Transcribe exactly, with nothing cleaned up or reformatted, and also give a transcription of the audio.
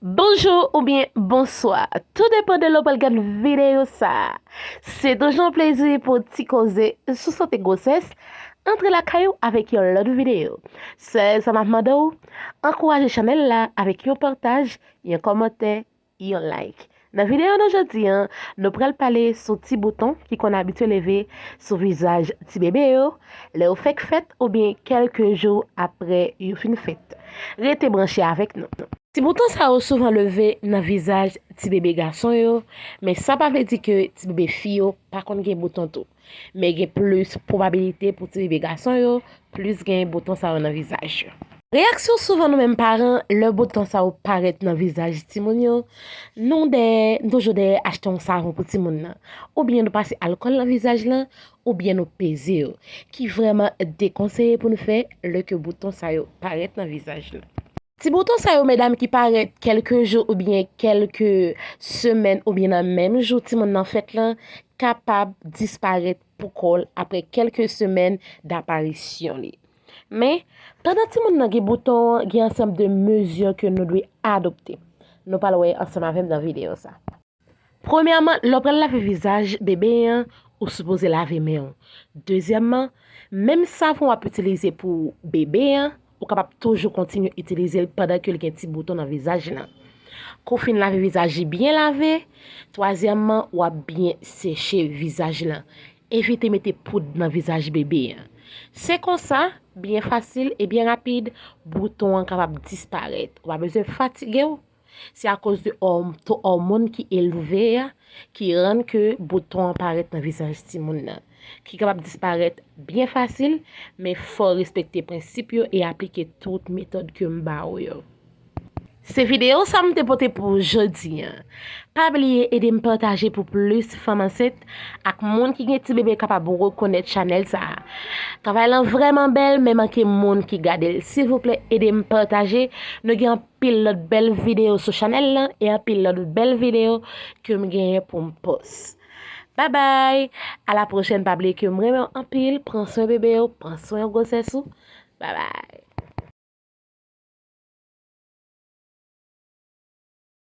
Bonjou oubyen bonswa, tou depann de lè w pral gad videyo sa a. Se toujou yon plezi pou ti koze sou sante gwosès. Antre lakay ou avèk yon lòt videyo. Sèl sa m ap mande w, ankouraje chanèl la avèk yon pataj, yon kòmantè, yon like. Nan videyo nou jodi a, nou pral pale sou ti bouton ki konn abitye leve sou vizaj ti bebe yo, lè yo fèk fèt oubyen kèlke jou apre yo fin fèt. Rete branche avèk nou. Ti bouton sa yo souvan leve nan vizaj ti bebe gason yo, men sa pa vle di ke ti bebe fi yo pa konn gen bouton tou. Men gen plis pwobabilite pou ti bebe gason yo plis gen bouton sa yo nan vizaj yo. Reyaksyon souvan nou menm paran, lè bouton sa yo parèt nan vizaj timoun yo, nou dèyè, nou toujou dèyè achte yon savon pou timoun nan. Oubyen nou pase alkòl nan vizaj lan, oubyen nou peze yo, ki vrèman dekonseye pou nou fè lè ke bouton sa yo parèt nan vizaj lan. Ti bouton sa yo, medam, ki parèt kèlke jou oubyen kèlke semèn oubyen nan menm jou timoun nan fèt lan, kapab disparèt pou kò l apre kèlke semèn daparisyon li. Men, pandan timoun nan gen bouton an, gen ansanm de mezi ke nou dwe adopte. Nou pral wè ansanm avè m nan videyo sa. Premyèman, lè w pral lave vizaj bebe an, ou sipoze lave men w. Dezyèmman, menm savon w ap itilize pou bebe an, ou kapab toujou kontinye itilize l pandan ke l gen ti bouton nan vizaj lan. Kou w fin lave vizaj li byen lave, twazyèmman, w ap byen seche vizaj lan. Evite mete poud nan vizaj bebe an. Se konsa, byen fasil e byen rapid, bouton an kapab disparèt. Ou pa bezwen fatige w. Se akoz de òm-, to òmòn ki elve a ki rann ke bouton an parèt nan vizaj timoun nan, ki kapab disparèt byen fasil, men fò w respekte prensip yo e aplike tout metòd ke m ba w yo. Se videyo sa m te pote pou jodi a. Pa bliye ede m pataje pou plis fanm ansent ak moun ki gen ti bebe kapab rekonèt chanèl sa a. Travay lan vrèman bèl, men manke moun ki gade l. Silvouplè, ede m pataje. Nou gen anpil lòt bèl videyo sou chanèl lan e anpil lòt bèl videyo ke m genyen pou m pòs. Babay! A la pwochèn, pa bliye ke m renmen w anpil. Pran swen bebe w, pran swen gwosès ou. Babay!